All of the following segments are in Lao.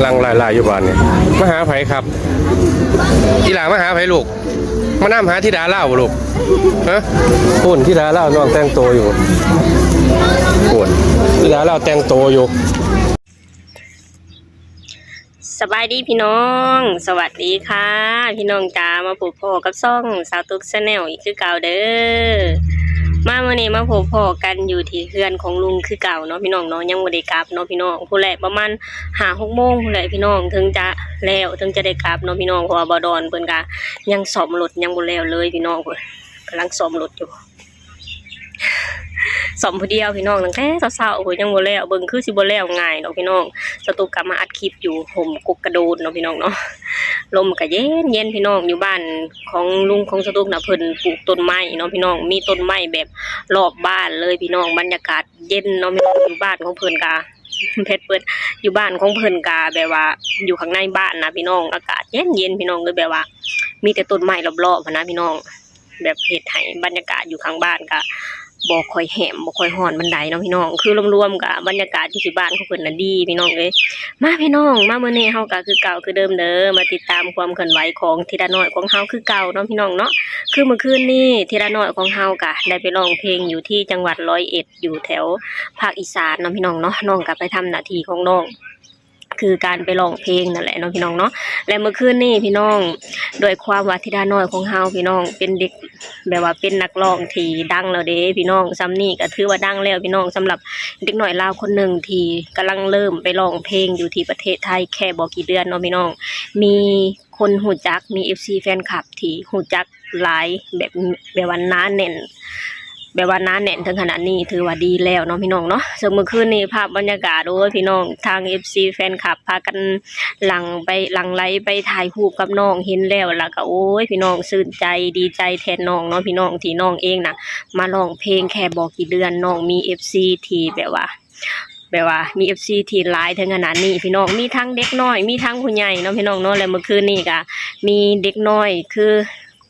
ລັງຫຼາຍໆຢູ່ບ້ານນີ້. ມາຫາໃຜຄັບ? ອີຫຼ້າມາຫາໃຜລູກ? ມານຳຫາທິດາລາວບໍ່ລູກ? ຮະ? ພຸ້ນທິດາລາວນ້ອງແຕ່ງໂຕຢູ່. ພຸ້ນທິດາລາວແຕ່ງໂຕຢູ່. ສະບາຍດີພີ່ນ້ອງ, ສະຫວັດດີຄ່ະພີ່ນ້ອງຈ໋າ, ມາພົບພໍ້ກັບຊ່ອງສາວຕຸກ Channel ອີກຄືເກົ່າເດີ. ມາມື້ນີ້ມາພົບພໍ້ກັນຢູ່ທີ່ເຮືອນຂອງລຸງຄືເກົ່າເນາະພີ່ນ້ອງເນາະ, ຍັງບໍ່ໄດ້ກັບເນາະພີ່ນ້ອງ. ພຸ້ນແຫຼະ ປະມານຫ້າຫົກໂມງພຸ້ນແຫຼະພີ່ນ້ອງ ເຖິງຈະແລ້ວ ເຖິງຈະໄດ້ກັບເນາະພີ່ນ້ອງ, ເພາະວ່າບ່າວດອນເພິ່ນກະຍັງສ້ອມລົດຍັງບໍ່ແລ້ວເລີຍພີ່ນ້ອງ, ເພິ່ນກຳລັງສ້ອມລົດຢູ່. ສ້ອມຜູ້ດຽວພີ່ນ້ອງ, ຕັ້ງແຕ່ເຊົ້າໆ ໂອ້ໂຫ ຍັງບໍ່ແລ້ວ, ເບິ່ງຄືຊິບໍ່ແລ້ວງ່າຍດອກພີ່ນ້ອງ. ສາວຕຸກກະມາອັດຄລິບຢູ່ຮົ່ມກົກກະໂດນເນາະພີ່ນ້ອງເນາະ, ລົມກະເຢັນໆພີ່ນ້ອງ. ຢູ່ບ້ານຂອງລຸງຂອງສາວຕຸກນະ ເພິ່ນປູກຕົ້ນໄມ້ເນາະພີ່ນ້ອງ, ມີຕົ້ນໄມ້ແບບລອບບ້ານເລີຍພີ່ນ້ອງ, ບັນຍາກາດເຢັນເນາະພີ່ນ້ອງ. ຢູ່ບ້ານຂອງເພິ່ນກະ ເພັດເປີດ ຢູ່ບ້ານຂອງເພິ່ນກະແບບວ່າຢູ່ຂ້າງໃນບ້ານນະພີ່ນ້ອງ, ອາກາດເຢັນໆພີ່ນ້ອງເອີຍ, ແບບວ່າມີແຕ່ຕົ້ນໄມ້ລອບໆຫັ້ນນະພີ່ນ້ອງ. ແບບເຮັດໃຫ້ບັນຍາກາດຢູ່ຂ້າງບ້ານກະບໍ່ຄ່ອຍແຫ້ມ ບໍ່ຄ່ອຍຮ້ອນປານໃດເນາະພີ່ນ້ອງ. ຄືລວມໆກະບັນຍາກາດຢູ່ທີ່ບ້ານຂອງເພິ່ນນະດີພີ່ນ້ອງເອີຍ. ມາພີ່ນ້ອງ ມາມື້ນີ້ເຮົາກະຄືເກົ່າຄືເດີມເດີ ມາຕິດຕາມຄວາມເຄື່ອນໄຫວຂອງທິດານ້ອຍຂອງເຮົາຄືເກົ່າເນາະພີ່ນ້ອງເນາະ. ຄືມື້ຄືນນີ້ທິດານ້ອຍຂອງເຮົາກະໄດ້ໄປຮ້ອງເພງຢູ່ທີ່ຈັງຫວັດຮ້ອຍເອັດ ຢູ່ແຖວພາກອີສານເນາະພີ່ນ້ອງເນາະ, ນ້ອງກະໄປທຳໜ້າທີ່ຂອງນ້ອງ ຄືການໄປຮ້ອງເພງນັ້ນແຫຼະເນາະພີ່ນ້ອງເນາະ. ແລະມື້ຄືນນີ້ພີ່ນ້ອງ ດ້ວຍຄວາມວ່າທິດານ້ອຍຂອງເຮົາພີ່ນ້ອງ ເປັນເດັກ ແບບວ່າເປັນນັກຮ້ອງທີ່ດັງແລ້ວເດ້ພີ່ນ້ອງ, ຊ່ຳນີ້ກະຖືວ່າດັງແລ້ວພີ່ນ້ອງ. ສຳລັບເດັກນ້ອຍລາວຄົນໜຶ່ງທີ່ກຳລັງເລີ່ມໄປຮ້ອງເພງຢູ່ທີ່ປະເທດໄທ ແຄ່ບໍ່ກີ່ເດືອນເນາະພີ່ນ້ອງ, ມີຄົນຮູ້ຈັກ ມີເອັຟຊີແຟນຄລັບທີ່ຮູ້ຈັກ ຫຼາຍ ແບບ ແບບວ່າໜາແໜ້ນ ແບບວ່າໜາແໜ້ນເຖິງຂະໜາດນີ້ ຖືວ່າດີແລ້ວເນາະພີ່ນ້ອງເນາະ. ເຊິ່ງມື້ຄືນນີ້ພາບບັນຍາກາດ ໂອ້ຍ ພີ່ນ້ອງ ທາງເອັຟຊີແຟນຄລັບພາກັນຫຼັ່ງໄປ ຫຼັ່ງໄຫຼໄປຖ່າຍຮູບກັບນ້ອງ, ເຫັນແລ້ວລະກະ ໂອ້ຍ ພີ່ນ້ອງ ຊື່ນໃຈ ດີໃຈແທນນ້ອງເນາະພີ່ນ້ອງ, ທີ່ນ້ອງເອງນະມາຮ້ອງເພງແຄ່ບໍ່ກີ່ເດືອນ ນ້ອງມີເອັຟຊີທີ່ແບບວ່າ ແບບວ່າມີເອັຟຊີທີ່ຫຼາຍເຖິງຂະໜາດນີ້ພີ່ນ້ອງ, ມີທັງເດັກນ້ອຍ ມີທັງຜູ້ໃຫຍ່ເນາະພີ່ນ້ອງເນາະ. ແລະມື້ຄືນນີ້ກະມີເດັກນ້ອຍ ຄື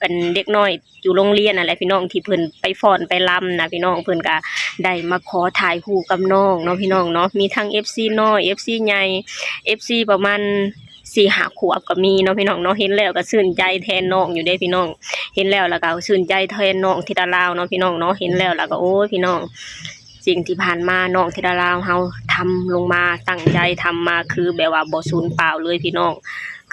ອັນ ເດັກນ້ອຍຢູ່ໂຮງຮຽນນັ້ນແຫຼະພີ່ນ້ອງ ທີ່ເພິ່ນໄປຟ້ອນໄປລຳນະພີ່ນ້ອງ, ເພິ່ນກະໄດ້ມາຂໍຖ່າຍຮູບກັບນ້ອງເນາະພີ່ນ້ອງເນາະ. ມີທັງເອັຟຊີນ້ອຍ ເອັຟຊີໃຫຍ່ ເອັຟຊີປະມານສີ່ຫ້າຂວບກະມີເນາະພີ່ນ້ອງເນາະ. ເຫັນແລ້ວກະຊື່ນໃຈແທນນ້ອງຢູ່ເດ້ພີ່ນ້ອງ, ເຫັນແລ້ວລະກະຊື່ນໃຈແທນນ້ອງທິດາລາວເນາະພີ່ນ້ອງເນາະ. ເຫັນແລ້ວລະກະ ໂອ້ຍ ພີ່ນ້ອງ ສິ່ງທີ່ຜ່ານມານ້ອງທິດາລາວເຮົາທຳລົງມາ ຕັ້ງໃຈທຳມາ ຄືແບບວ່າບໍ່ສູນເປົ່າເລີຍພີ່ນ້ອງ.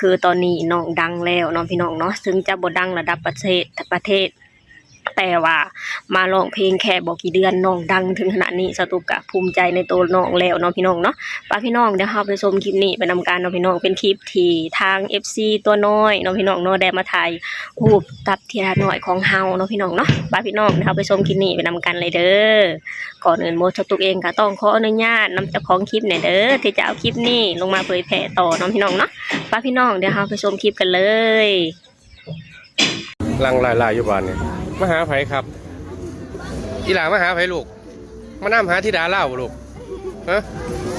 ຄືຕອນນີ້ນ້ອງດັງແລ້ວເນາະພີ່ນ້ອງເນາະ, ເຖິງຈະບໍ່ດັງລະດັບປະເທດ ປະເທດ ແຕ່ວ່າມາຮ້ອງເພງແຄ່ບໍ່ກີ່ເດືອນ ນ້ອງດັງເຖິງຂະໜາດນີ້ ສາວຕຸກກະພູມໃຈໃນໂຕນ້ອງແລ້ວເນາະພີ່ນ້ອງເນາະ. ປະພີ່ນ້ອງ ດຽວເຮົາໄປຊົມຄລິບນີ້ໄປນຳກັນເນາະພີ່ນ້ອງ, ເປັນຄລິບທີ່ທາງເອັຟຊີຕົວນ້ອຍເນາະພີ່ນ້ອງເນາະ ໄດ້ມາຖ່າຍຮູບກັບທິດານ້ອຍຂອງເຮົາເນາະພີ່ນ້ອງເນາະ. ປະພີ່ນ້ອງ ດຽວເຮົາໄປຊົມຄລິບນີ້ໄປນຳກັນເລີຍເດີ. ກ່ອນອື່ນໝົດ ສາວຕຸກເອງກະຕ້ອງຂໍອະນຸຍາດນຳເຈົ້າຂອງຄລິບແດ່ເດີ ທີ່ຈະເອົາຄລິບນີ້ລົງມາເຜີຍແຜ່ຕໍ່ເນາະພີ່ນ້ອງເນາະ. ປະພີ່ນ້ອງ ດຽວເຮົາໄປຊົມຄລິບກັນເລີຍ. ລັງຫຼາຍໆຢູ່ບ້ານນີ້. ມາຫາໃຜຄັບ? ອີຫຼ້າມາຫາໃຜລູກ? ມານຳຫາທິດາລາວບໍ່ລູກ? ຮະ?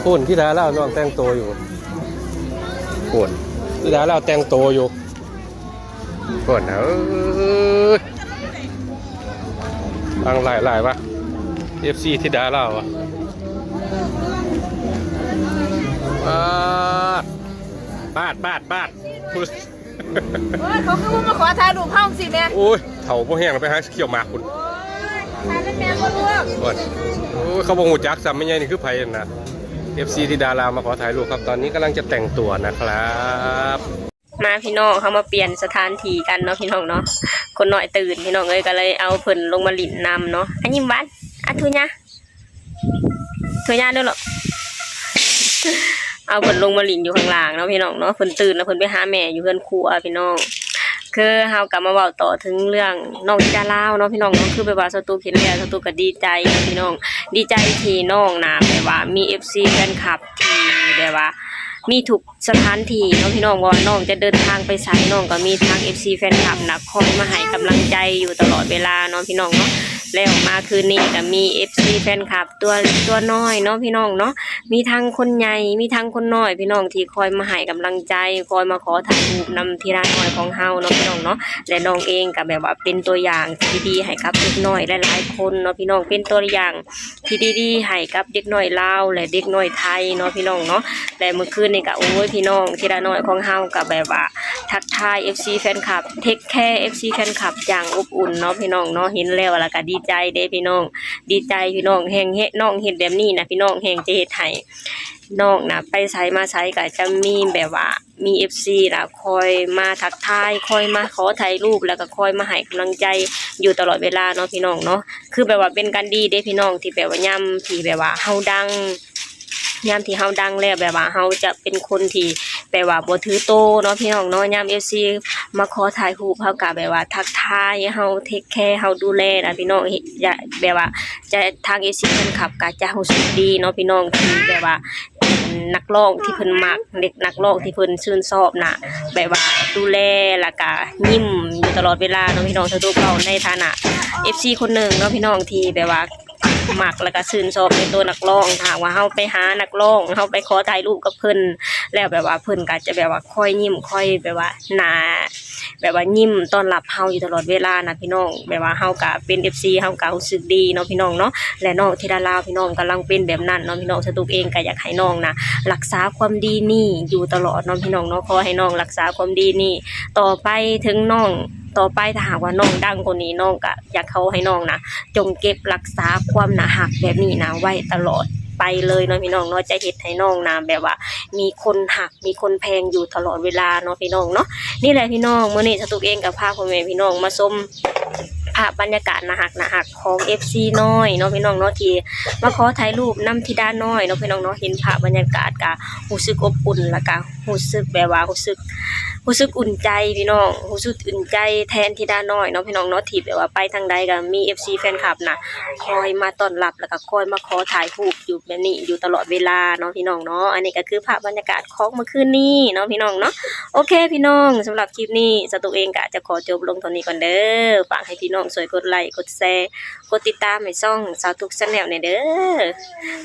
ພຸ້ນທິດາລາວນ້ອງແຕ່ງໂຕຢູ່. ພຸ້ນທິດາລາວແຕ່ງໂຕຢູ່. ພຸ້ນນະ ເອີຍ ລັງຫຼາຍໆວະ ເອັຟຊີທິດາລາວວະ. ປາດ ປາດ ປາດ ປາດ ໂອ້ຍ ເຂົາຄືບໍ່ມາຂໍຖ່າຍຮູບເຮົາຈັ່ງຊີ້ແມ? ໂອ້ຍ ເຖົ້າບໍ່ແຮງ ໄປຫາຂຽວໝາກພຸ້ນ. ໂອ້ຍ ຖ່າຍແມ່ນບໍ່ລູກ? ໂອ້ຍ ໂອ້ຍ ເຂົາບໍ່ຮູ້ຈັກຊ້ຳ ແມ່ໃຫຍ່ນີ້ຄືໃຜຫັ້ນນະ. ເອັຟຊີທິດາລາວມາຂໍຖ່າຍຮູບຄັບ. ຕອນນີ້ກຳລັງຈະແຕ່ງຕົວນະຄັບ. ມາພີ່ນ້ອງ ເຮົາມາປ່ຽນສະຖານທີ່ກັນເນາະພີ່ນ້ອງເນາະ. ຄົນນ້ອຍຕື່ນພີ່ນ້ອງເອີຍ ກະເລີຍເອົາເພິ່ນລົງມາຫຼິ້ນນຳເນາະ. ອາ ຍິ້ມຫວານ ອາ ທຸຍາ ໂທຍາເດີເນາະ. ເອົາເພິ່ນລົງມາຫຼິ້ນຢູ່ຂ້າງລ່າງເນາະພີ່ນ້ອງເນາະ, ເພິ່ນຕື່ນແລ້ວເພິ່ນໄປຫາແມ່ຢູ່ເຮືອນຄົວພີ່ນ້ອງ. ຄືເຮົາກະມາເວົ້າຕໍ່ເຖິງເລື່ອງນ້ອງທິດາລາວເນາະພີ່ນ້ອງເນາະ. ຄືແບບວ່າສາວຕຸກເຫັນແລ້ວ ສາວຕຸກກະດີໃຈເນາະພີ່ນ້ອງ, ດີໃຈທີ່ນ້ອງນະ ແບບວ່າມີເອັຟຊີແຟນຄລັບທີ່ແບບວ່າມີທຸກ ສະຖານທີ່ເນາະພີ່ນ້ອງ, ບໍ່ວ່ານ້ອງຈະເດີນທາງໄປໃສ ນ້ອງກໍມີທາງເອັຟຊີແຟນຄລັບນະ ຄອຍມາໃຫ້ກຳລັງໃຈຢູ່ຕະຫຼອດເວລາເນາະພີ່ນ້ອງເນາະ. ແລ້ວມາຄືນນີ້ກໍມີເອັຟຊີແຟນຄລັບຕົວເລັກຕົວນ້ອຍເນາະພີ່ນ້ອງເນາະ, ມີທັງຄົນໃຫຍ່ ມີທັງຄົນນ້ອຍ ພີ່ນ້ອງທີ່ຄອຍມາໃຫ້ກຳລັງໃຈ ຄອຍມາຂໍຖ່າຍຮູບນຳທິດານ້ອຍຂອງເຮົາເນາະພີ່ນ້ອງເນາະ. ແລະນ້ອງເອງກໍແບບວ່າເປັນຕົວຢ່າງທີ່ດີໃຫ້ກັບເດັກນ້ອຍຫຼາຍໆຄົນເນາະພີ່ນ້ອງ, ເປັນຕົວຢ່າງ ທີ່ດີໆໃຫ້ກັບເດັກນ້ອຍລາວ ແລະເດັກນ້ອຍໄທເນາະພີ່ນ້ອງເນາະ. ແລະມື້ຄືນນີ້ກໍ ໂອ້ຍ ພີ່ນ້ອງທິດານ້ອຍຂອງເຮົາກໍແບບວ່າທັກທາຍເອັຟຊີແຟນຄລັບ ເທກແຄເອັຟຊີແຟນຄລັບຢ່າງອົບອຸ່ນເນາະພີ່ນ້ອງເນາະ. ເຫັນແລ້ວລະກໍດີໃຈເດ້ພີ່ນ້ອງ, ດີໃຈພີ່ນ້ອງ. ແຮ່ງເຮັດ ນ້ອງເຮັດແບບນີ້ນະພີ່ນ້ອງ ແຮ່ງຈະເຮັດໃຫ້ນ້ອງນະໄປໃສມາໃສກໍຈະມີແບບວ່າ ມີເອັຟຊີລະຄອຍມາທັກທາຍ ຄອຍມາຂໍຖ່າຍຮູບ ແລ້ວກໍຄອຍມາໃຫ້ກຳລັງໃຈຢູ່ຕະຫຼອດເວລາເນາະພີ່ນ້ອງເນາະ. ຄືແບບວ່າເປັນການດີເດ້ພີ່ນ້ອງ ທີ່ແບບວ່າຍາມທີ່ແບບວ່າເຮົາດັງ ຍາມທີ່ເຮົາດັງແລ້ວ ແບບວ່າເຮົາຈະເປັນຄົນທີ່ແບບວ່າບໍ່ຖືໂຕເນາະພີ່ນ້ອງເນາະ. ຍາມເອັຟຊີມາຂໍຖ່າຍຮູບ ເຮົາກໍແບບວ່າທັກທາຍ ເຮົາເທກແຄ ເຮົາດູແລນະພີ່ນ້ອງ. ເຮັດ ຢາກ ແບບວ່າຈະ ທາງເອັຟຊີແຟນຄລັບກໍຈະຮູ້ສຶກດີເນາະພີ່ນ້ອງ ທີ່ແບບວ່າ ເປັນນັກຮ້ອງທີ່ເພິ່ນມັກ ເດັກນັກຮ້ອງທີ່ເພິ່ນຊື່ນຊອບນະ ແບບວ່າດູແລ ແລ້ວກະຍິ້ມຢູ່ຕະຫຼອດເວລາເນາະພີ່ນ້ອງ. ສະຕຸກເວົ້າໃນຖານະເອັຟຊີຄົນໜຶ່ງເນາະພີ່ນ້ອງ ທີ່ແບບວ່າມັກ ແລ້ວກະຊື່ນຊອບໃນຕົວນັກຮ້ອງ. ຖ້າຫາກວ່າເຮົາໄປຫານັກຮ້ອງ ເຮົາໄປຂໍຖ່າຍຮູບກັບເພິ່ນ ແລ້ວແບບວ່າເພິ່ນກະຈະແບບວ່າຄອຍຍິ້ມ ຄອຍແບບວ່າໜ້າ ແບບວ່າຍິ້ມຕ້ອນຮັບເຮົາຢູ່ຕະຫຼອດເວລານະພີ່ນ້ອງ. ແບບວ່າເຮົາກະເປັນເອັຟຊີ ເຮົາກະຮູ້ສຶກດີເນາະພີ່ນ້ອງເນາະ. ແລະນ້ອງທິດາລາວພີ່ນ້ອງກຳລັງເປັນແບບນັ້ນເນາະພີ່ນ້ອງ. ສະຕຸກເອງກະຢາກໃຫ້ນ້ອງນະ ຮັກສາຄວາມດີນີ້ຢູ່ຕະຫຼອດເນາະພີ່ນ້ອງເນາະ. ຂໍໃຫ້ນ້ອງຮັກສາຄວາມດີນີ້ຕໍ່ໄປເຖິງນ້ອງ ຕໍ່ໄປຖ້າຫາກວ່ານ້ອງດັງກວ່ານີ້ ນ້ອງກະຢາກຂໍໃຫ້ນ້ອງນະ ຈົ່ງເກັບຮັກສາຄວາມໜ້າຮັກແບບນີ້ນະໄວ້ຕະຫຼອດໄປເລີຍເນາະພີ່ນ້ອງເນາະ. ຈະເຮັດໃຫ້ນ້ອງນະ ແບບວ່າມີຄົນຮັກ ມີຄົນແພງຢູ່ຕະຫຼອດເວລາເນາະພີ່ນ້ອງເນາະ. ນີ້ແຫຼະພີ່ນ້ອງ ມື້ນີ້ສະຕຸກເອງກໍພາພໍ່ແມ່ພີ່ນ້ອງມາຊົມພາບບັນຍາກາດໜ້າຮັກໆຂອງເອັຟຊີນ້ອຍເນາະພີ່ນ້ອງເນາະ ທີ່ມາຂໍຖ່າຍຮູບນຳທິດານ້ອຍເນາະພີ່ນ້ອງເນາະ. ເຫັນພາບບັນຍາກາດກໍຮູ້ສຶກອົບອຸ່ນ ແລ້ວກໍຮູ້ສຶກແບບວ່າ ຮູ້ສຶກ ຮູ້ສຶກອຸ່ນໃຈພີ່ນ້ອງ ຮູ້ສຶກອຸ່ນໃຈແທນທິດານ້ອຍເນາະພີ່ນ້ອງເນາະ ທີ່ແບບວ່າໄປທາງໃດກໍມີເອັຟຊີແຟນຄລັບນະ ຄອຍມາຕ້ອນຮັບ ແລ້ວກໍຄອຍມາຂໍຖ່າຍຮູບຢູ່ແບບນີ້ຢູ່ຕະຫຼອດເວລາເນາະພີ່ນ້ອງເນາະ. ອັນນີ້ກໍຄືພາບບັນຍາກາດຂອງມື້ຄືນນີ້ເນາະພີ່ນ້ອງເນາະ. ໂອເຄພີ່ນ້ອງ ສຳລັບຄລິບນີ້ສະຕຸກເອງກໍຈະຂໍຈົບລົງເທົ່ານີ້ກ່ອນເດີ. ຝາກໃຫ້ພີ່ນ້ອງຊ່ວຍກົດໄລ ກົດແຊ ກົດຕິດຕາມໃຫ້ຊ່ອງສາວຕຸກແຊນແນວແດ່ເດີ.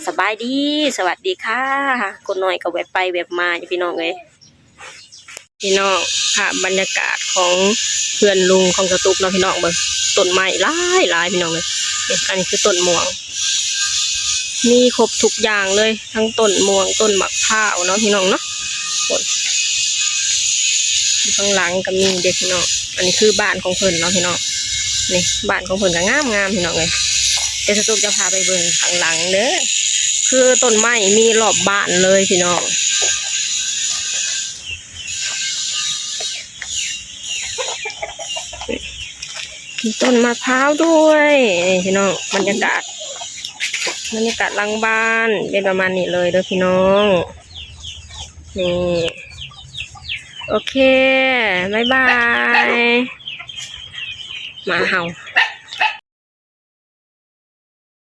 ສະບາຍດີ ສະຫວັດດີຄ່ະ. ຄົນນ້ອຍກໍແວບໄປແວບມາຢູ່ພີ່ນ້ອງເອີຍ. ພີ່ນ້ອງ ພາບບັນຍາກາດຂອງເຮືອນລຸງຂອງສາວຕຸກເນາະພີ່ນ້ອງ ເບິ່ງ ຕົ້ນໄມ້ຫຼາຍໆ ພີ່ນ້ອງເອີຍ. ນີ້ ອັນນີ້ຄືຕົ້ນມ່ວງ ມີຄົບທຸກຢ່າງເລີຍ ທັງຕົ້ນມ່ວງ ຕົ້ນໝາກພ້າວເນາະພີ່ນ້ອງເນາະ. ໂອ້ຍ ຢູ່ຂ້າງຫຼັງກໍມີເດ້ພີ່ນ້ອງ. ອັນນີ້ຄືບ້ານຂອງເພິ່ນເນາະພີ່ນ້ອງ. ນີ້ ບ້ານຂອງເພິ່ນກໍງາມໆ ພີ່ນ້ອງເອີຍ. ດຽວສາວຕຸກຈະພາໄປເບິ່ງຂ້າງຫຼັງເດີ. ຄືຕົ້ນໄມ້ມີລອບບ້ານເລີຍພີ່ນ້ອງ. ມີຕົ້ນໝາກພ້າວດ້ວຍ. ນີ້ພີ່ນ້ອງ ບັນຍາກາດ ບັນຍາກາດຫຼັງບ້ານເປັນປະມານນີ້ເລີຍເດີພີ່ນ້ອງ. ນີ້ ໂອເຄ ບາຍບາຍ. ໝາເຫົ່າ